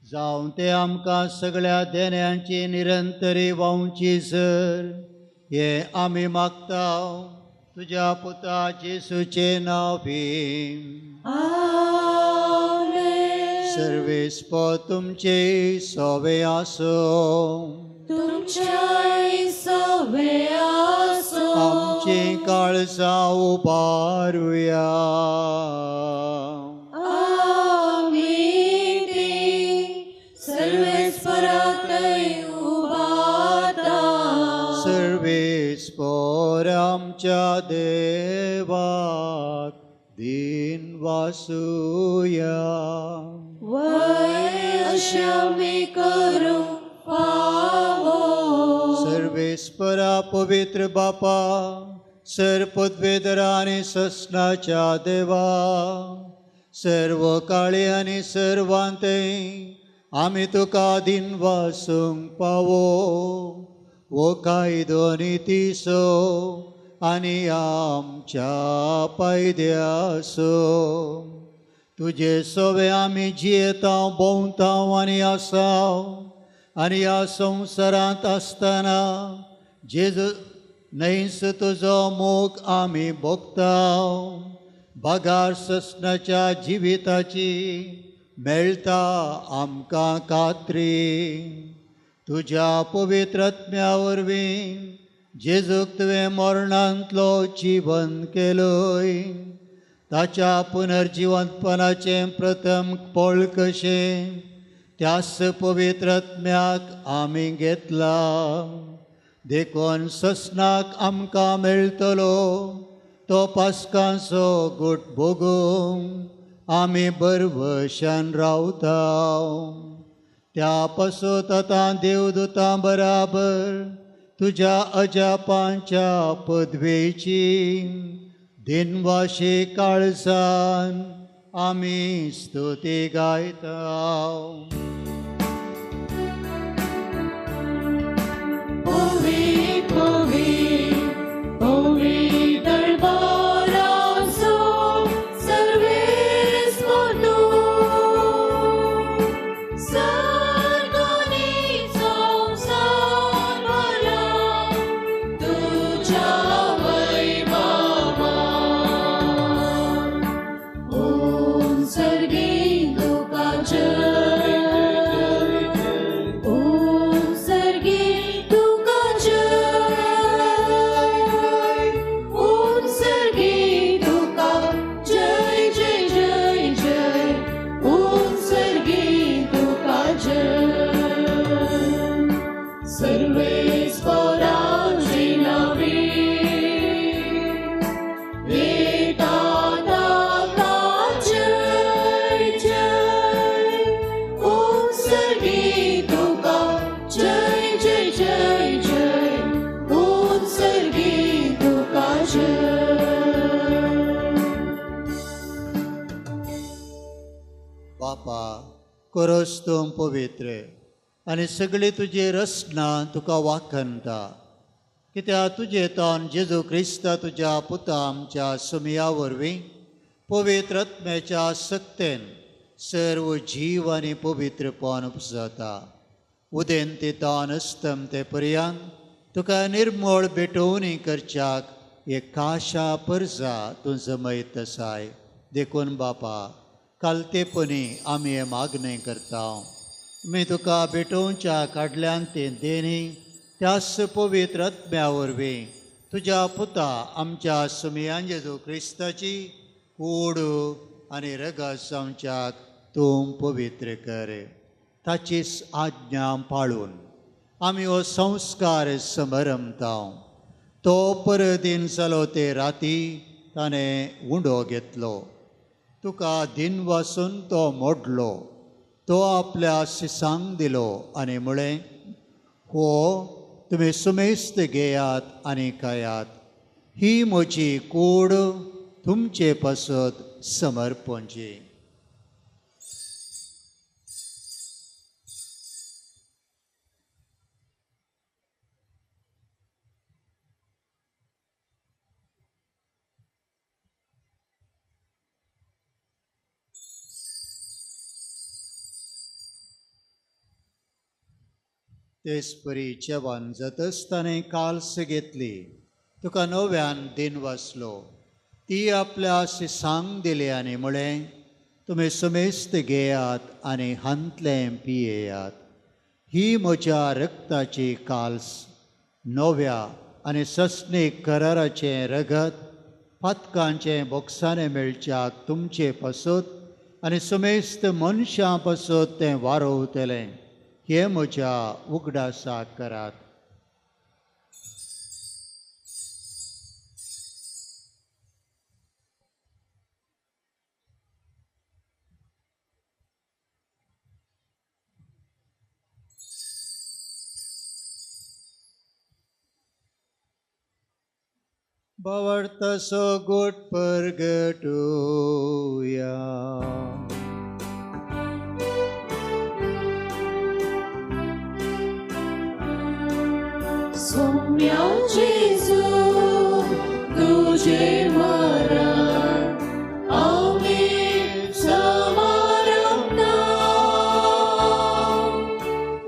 जावं तें आमकां सगळ्या देण्यांची निरंतरी व्हांवची सर, हें आमी मागता तुज्या पुता जेसूचें नांव भीम. सर्वेस्पर तुमचे सोवे आसूं, तुमच्याय सोवे आसूं. आमचीं काळजां उबारुया. वासूया. वय अशें आमी करूंक फावो. सर्वेस्परा पवित्र बापा, सर पदवेदरा आनी ससनाच्या देवा, सर्व काळी आनी सर्वांते आमी तुका दिनवासूंक पावो. वो कायदो नितीसो आनी आमच्या पायद्यासो तुजे सोवे आमी जियेतांव, भोंवतांव आनी आसाव आनी ह्या संवसारांत आसतना जेजू न्हयस तुजो मोग आमी भोगताव. बगार ससनाच्या जिविताची मेळटा आमकां खात्री. तुज्या पवित्र आत्म्या वरवीं जेजूक तुवें मरणांतलो जिवन केलोय. ताच्या पुनर्जिवंतपणाचें प्रथम फळ कशें त्याच पवित्र आत्म्याक आमी घेतला. देखून ससनाक आमकां मेळटलो तो पास्कांचो गोट भोगूंक आमी बरवशान रावता. त्या पासत आतां देवदूतां बराबर तुज्या अजापांच्या पदवेची दिनवाशी काळजान आमी स्तुती गायता. कोरोस तूं पवित्र आनी सगळी तुजी रचना तुका वाखणता. कित्याक तुजे तान जेजू क्रिस्ता तुज्या पुता आमच्या सुमया वरवीं पवित्र आत्म्याच्या सक्तेन सर्व जीव आनी पवित्रपण उपजाता. उदेंती तान अस्तम ते पर्यंत तुका निर्मळ भेटोवणी करच्याक एक खाशा परजा तूं जमयत आसाय. देखून बापा कालतेपणी आमी हें मागणें करता. आमी तुका भेटोवच्या काडल्यान तें देणी त्याच पवित्र आत्म्या वरवीं तुज्या पुता आमच्या सुमयान जेजू क्रिस्ताची कूड आनी रगत जावच्याक तूं पवित्र कर. ताचीच आज्ञा पाळून आमी हो संस्कार समरमता. तो परदीन जालो ते राती ताणें उंडो घेतलो. तुका दिनवासून तो मोडलो. तो आपल्या शिसांक दिलो आनी म्हळें, हो तुमी सुमेस्त घेयात आनी खायात. ही म्हजी कूड तुमचे पासत समर्पणची. तेच परी जेवण जातच ताणें काल्स घेतली. तुका नव्यान दिन वाचलो. ती आपल्या शिसांक दिली आनी म्हळें, तुमी सुमेस्त घेयात आनी हांतलें पियेयात. ही म्हज्या रक्ताची काल्स, नव्या आनी सस्नीक कराराचें रगत पातकांचें बोक्साणें मेळच्याक तुमचे पासत आनी सुमेस्त मनशां पासत तें वारोवतलें. हे म्हज्या उगडासाक करात. भावार्थाचो गोट परगटुया. सोम्या जेजू तुझे मरण आमी समारंभता,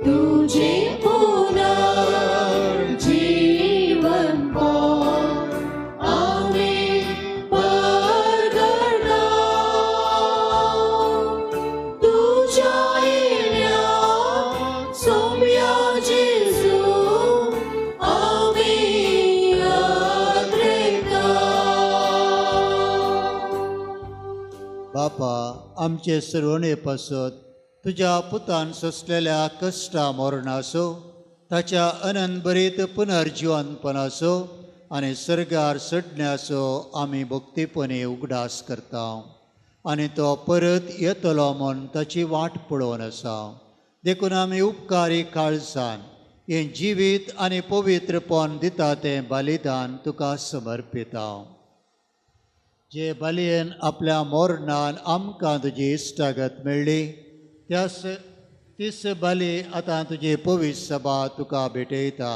तुझे पुनर्जीवन आमी परगटा, तुझ्या येण्या सोम्या जेजू आमी आद्रेता. बापा आमचे सरवणे पासत तुज्या पुतान सोंसलेल्या कश्टा मरणाचो, ताच्या अनंतभरीत पुनर्जिवनपणाचो आनी सर्गार चडण्याचो आमी भक्तीपणी उगडास करता आनी तो परत येतलो म्हूण ताची वाट पळोवन आसा. देखून आमी उपकारी काळजान हें जिवीत आनी पवित्रपण दिता तें बलिदान तुका समर्पिता. जे बलयेन आपल्या मरणान आमकां तुजी इश्टागत मेळ्ळी त्यास तीस बली आतां तुजी पवित्र सभा तुका भेटयता.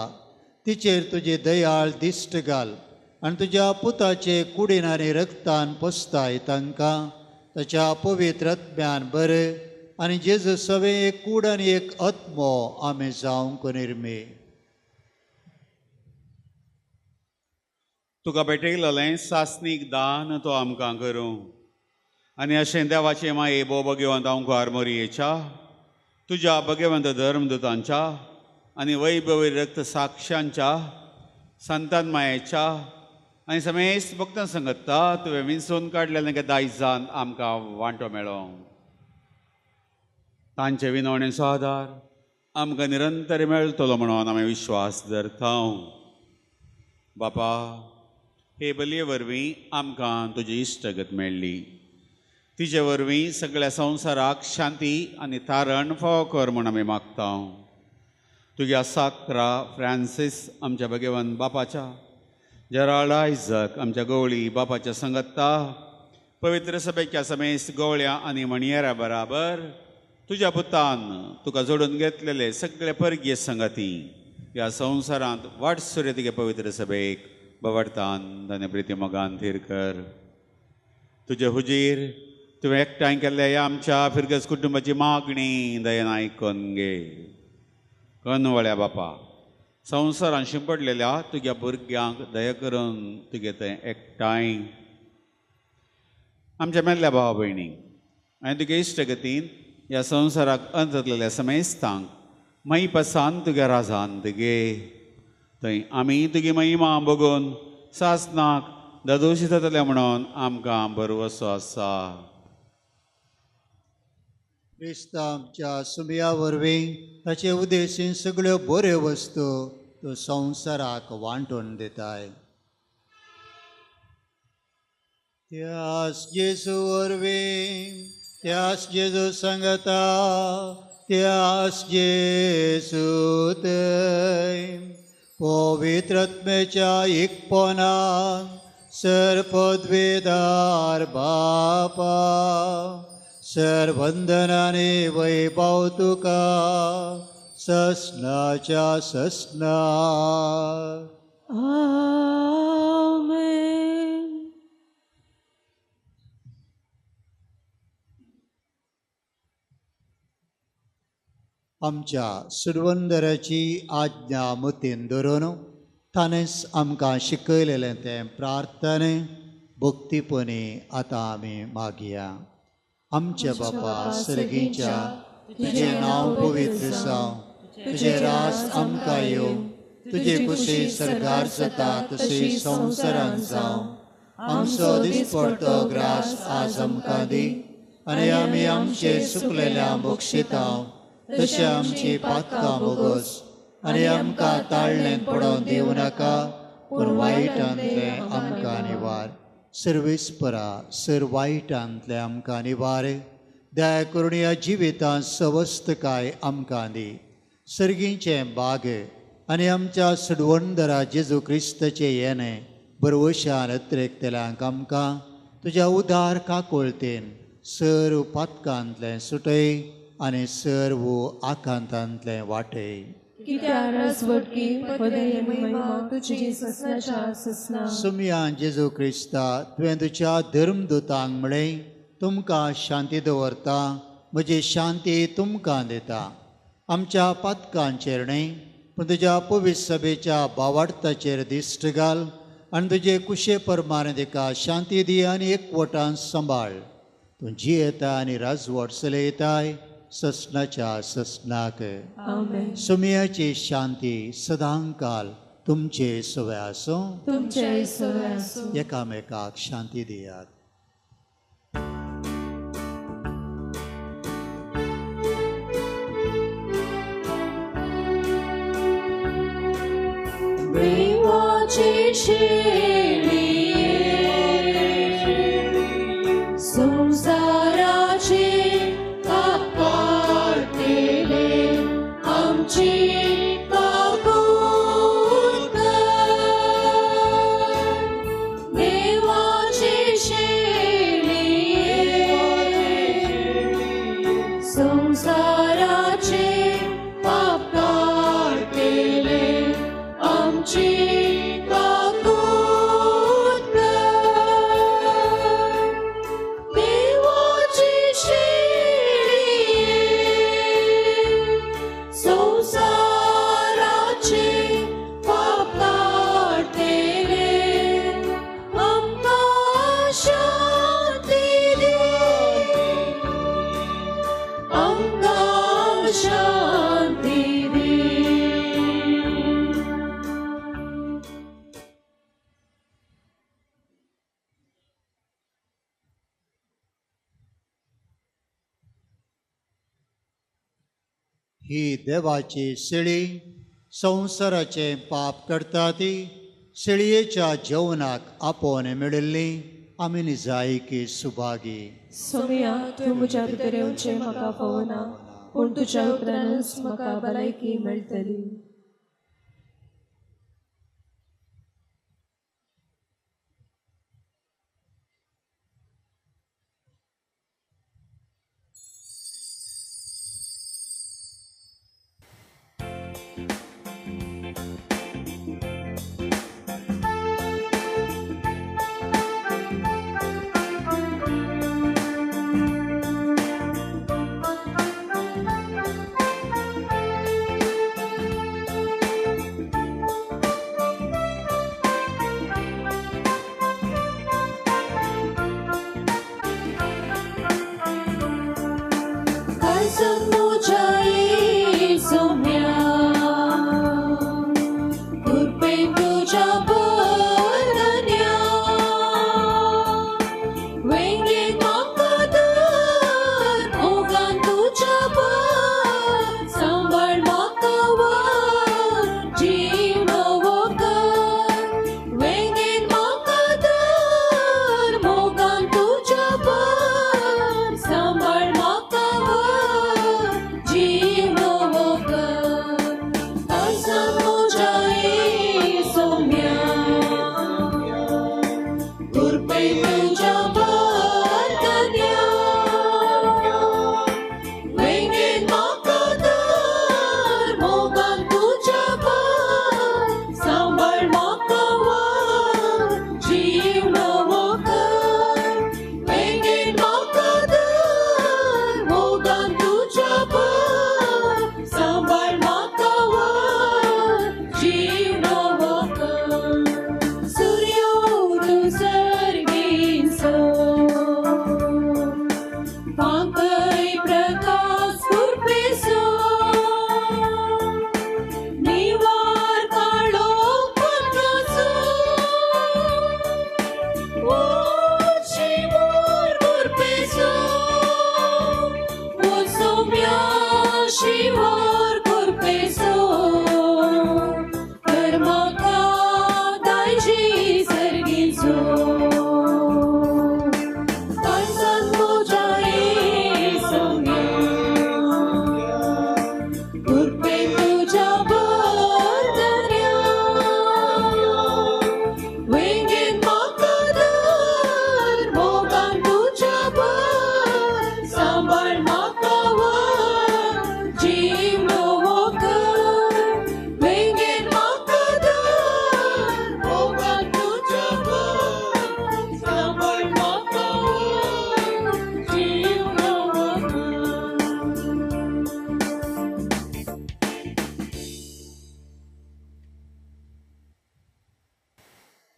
तिचेर तुजी दयाळ दिश्ट घाल आनी तुज्या पुताचे कुडीन आनी रक्तान पोसताय तांकां ताच्या पवित्र आत्म्यान बरें आनी जेजू सवें एक कूड आनी एक आत्मो आमी जावंक निर्मी. तुका भेटयलेलें सासणीक दान तो आमकां करूं आनी अशें देवाचें माये भोव भगवंत अंकुर मोरयेच्या तुज्या भगवंत धर्मदूतांच्या आनी वैभवी रक्त साक्षांच्या संतान मायेच्या आनी समेस्त भक्तां संगता तुवें विंचून काडलेलें दायजान आमकां वांटो मेळो. तांचे विनवणेचो आदार आमकां निरंतर मेळटलो म्हणून आमी विश्वास धरता. बापा, हे बलये वरवीं आमकां तुजी इश्टगत मेळ्ळी, तिचे वरवीं सगळ्या संवसाराक शांती आनी तारण फावो कर म्हूण आमी मागता. तुज्या साक्रा फ्रांसीस आमच्या भगवंत बापाच्या, जेराल्ड आयजक आमच्या गवळी बापाच्या संगता, पवित्र सभेच्या समेस्त गवळ्या आनी म्हणयेरा बराबर तुज्या पुतान तुका जोडून घेतलेले सगळे परगीय संगती ह्या संवसारांत वाटसुरे तुगे पवित्र सभेक बवडतान आनी प्रिती मोगान थीर कर. तुजे हुजीर तुवें एकठांय केल्ल्या ह्या आमच्या फिरगज कुटुंबाची मागणी दयेन आयकून घे. कनवळ्या बापा, संवसारान शिंपडलेल्या तुज्या भुरग्यांक दया करून तुगे थंय एकठांय आमच्या मेल्ल्या भावा भयणींक आनी तुगे इश्टगतीन ह्या संवसाराक अंतरलेल्या समेस्तांक महिपसान तुज्या राजान तुगे थंय आमी तुगी महिमा बगून सासनाक दादोशी जातले म्हणून आमकां भरवसो आसा. क्रिस्ता आमच्या सुमया वरवीं ताचे उद्देशीन सगळ्यो बऱ्यो वस्तू तूं संवसाराक वांटून दिताय. त्यास जेजू वरवीं, त्यास जेजू सांगता, त्यास जेजू थंय पवित्र आत्म्याच्या एकपणान सर्पद्वेदार बापा सर्वंदनाने वैभव तुका ससनाच्या ससना. आमेन. आमच्या सुरवंदराची आज्ञा मतीन धरून ताणेंच आमकां शिकयलेलें तें प्रार्थने भक्तीपणी आतां आमी मागया. आमच्या बापा सर्गीच्या, तुजें नांव पवित्र जावं, तुजें राज आमकां येवं, तुजे कुशी सर्गार जाता तशी संवसारांत जावं. आमचो दिसपडतो ग्रास आज आमकां दी आनी आमी आमचे चुकलेल्या बक्षितां तशें आमची पातकां बोगस आनी आमकां ताळणेंत पडोवन दिवं नाका, पूण वायटांतलें आमकां निवार. सर्वेस्परा सर वायटांतलें आमकां निवार. दया करून ह्या जिवितांत सवस्तकाय आमकां दी. सर्गीचें बाग आनी आमच्या सडवंदरा जेजू क्रिस्ताचें येणें बरवशान अत्रेकतल्यांक आमकां तुज्या उदार काकोळतेन सर्व पातकांतलें सुटय आनी सर्व आकांतांतलें वाटय. कित्याक राजवटकी पदवी महिमा तुजी ससनाच्या ससना. सुमयान जेजू क्रिस्ता तुवें तुज्या धर्मदूतांक म्हळें तुमकां शांती दवरता, म्हजी शांती तुमकां दिता. आमच्या पातकांचेर न्हय पूण तुज्या पवित्र सभेच्या बावार्थाचेर दिश्ट घाल आनी तुजे कुशे परमाने तिका शांती दी आनी एकवटान सांबाळ. तूं जियेता आनी राजवट चलयताय ससनाच्या ससनाक. आमेन. सुमयाची शांती सदांकाल तुमचे सवे आसूं. तुमचे सवे आसूं. एकामेकाक शांती दियात. देवाची शेळये संसाराचे पाप काडटले आमची काकूट कर. देवाची शेळये संसाराचे पाप काडटले आमची काकूट कर. देवाची शेळये संसाराचे पाप काडटले आमकां शांती दी, आमकां शांती दी. ही देवाची शेळी संवसाराचें पाप करता ती शेळयेच्या जेवणाक आपोवन मेळिल्ली आमी निजायकी सुभागी. सोमया तूं म्हज्या भितर येवचें म्हाका फावना, पूण तुज्या उतरानच म्हाका भलायकी मेळटली. Soumya.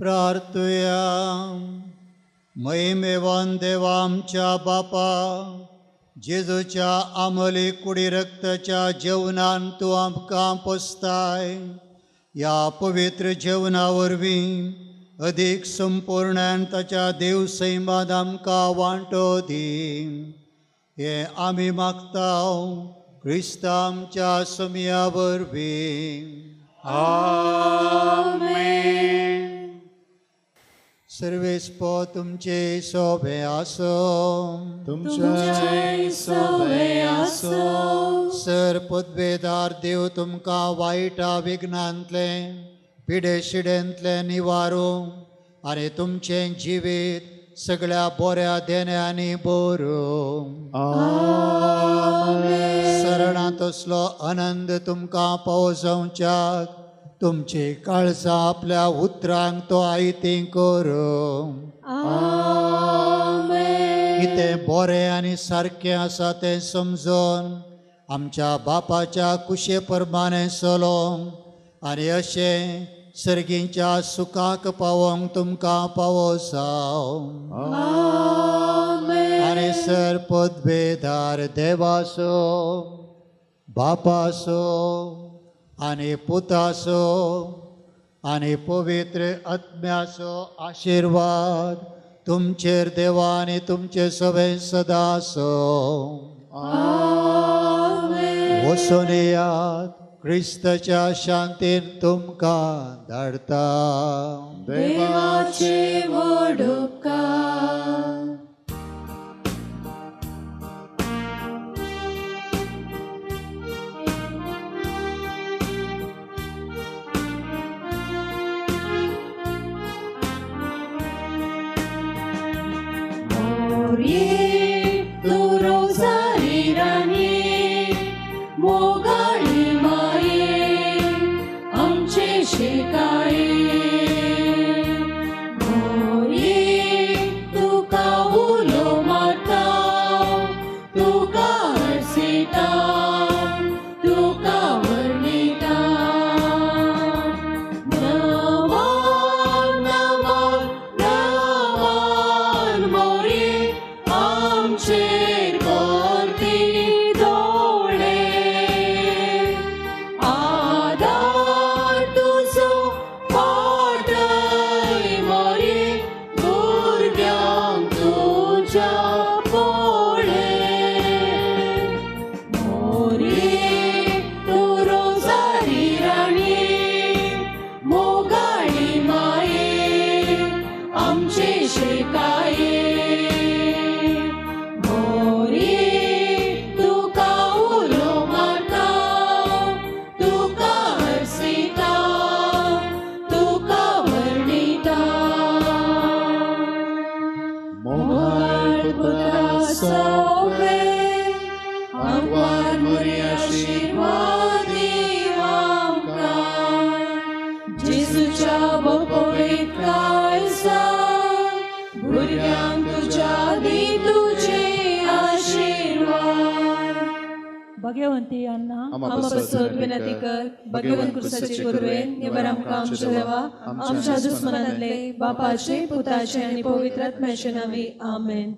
प्रार्थुया. महिमेवान देवा आमच्या बापा, जेजूच्या आमली कुडी रक्ताच्या जेवणान तूं आमकां पोसताय. ह्या पवित्र जेवणा वरवीं अदीक संपूर्णान ताच्या देव सैमांत आमकां वांटो दी. हें आमी मागता क्रिस्त आमच्या समया वरवीं. आमेन. सर्वेस्पो तुमचे सोबे आसो. तुमचे सोबे आसो. सर पदवेदार देव तुमकां वायटा विघ्नांतलें पिडे शिडेंतलें निवारूं आनी तुमचें जिवीत सगळ्या बऱ्या देण्यांनी बरोवं. सरणां तसलो आनंद तुमकां पावो जावच्याक तुमची काळजां आपल्या उतरांक तो आयती करूं. कितें बरें आनी सारकें आसा तें समजून आमच्या बापाच्या कुशे प्रमाणें चलोवंक आनी अशें सर्गीच्या सुखाक पावोवंक तुमकां पावो जावं. आनी सर पदवेदार देवाचो बापाचो आनी पुताचो आनी पवित्र आत्म्याचो आशिर्वाद तुमचेर देवा आनी तुमचे सगळे सदां आसूं. वचून येयात, क्रिस्ताच्या शांतीन तुमकां धाडटा. देवाचे व्हड उपकार. तू रोजारी राणी मोगाळी माये आमचे शिकाये. मोरी तुका उलो मारता, तुका हरसिता, तुका वर्णिता. नवान नवान नवान मोरी आमचेर करती दोळे. आदार तुजो पाटय मोरी भुरग्यांक तुज्या पोळे. मोरी तूं रोजारी राणी मोगाळी माये आमचे शिकाये. मोरी तुका उलो मारता, तुका हरसिता, तुका वर्णिता. मोगाळ पुत्रा सोबे आंकवार मोरी आशिर्वाद दी आमकां. जेजूच्या पवित्र काळजा भुरग्यांक तुज्या दी तुजे आशिर्वाद. भगवंती अण्णा आम्हा पासत विनंती कर. भगवंत क्रुसाचे कुरवे निवर आमकां आमच्या देवा आमच्या दुस्मनांतले बापाचे पुताचे आनी पवित्र आत्म्याचे नांवी. आमेन.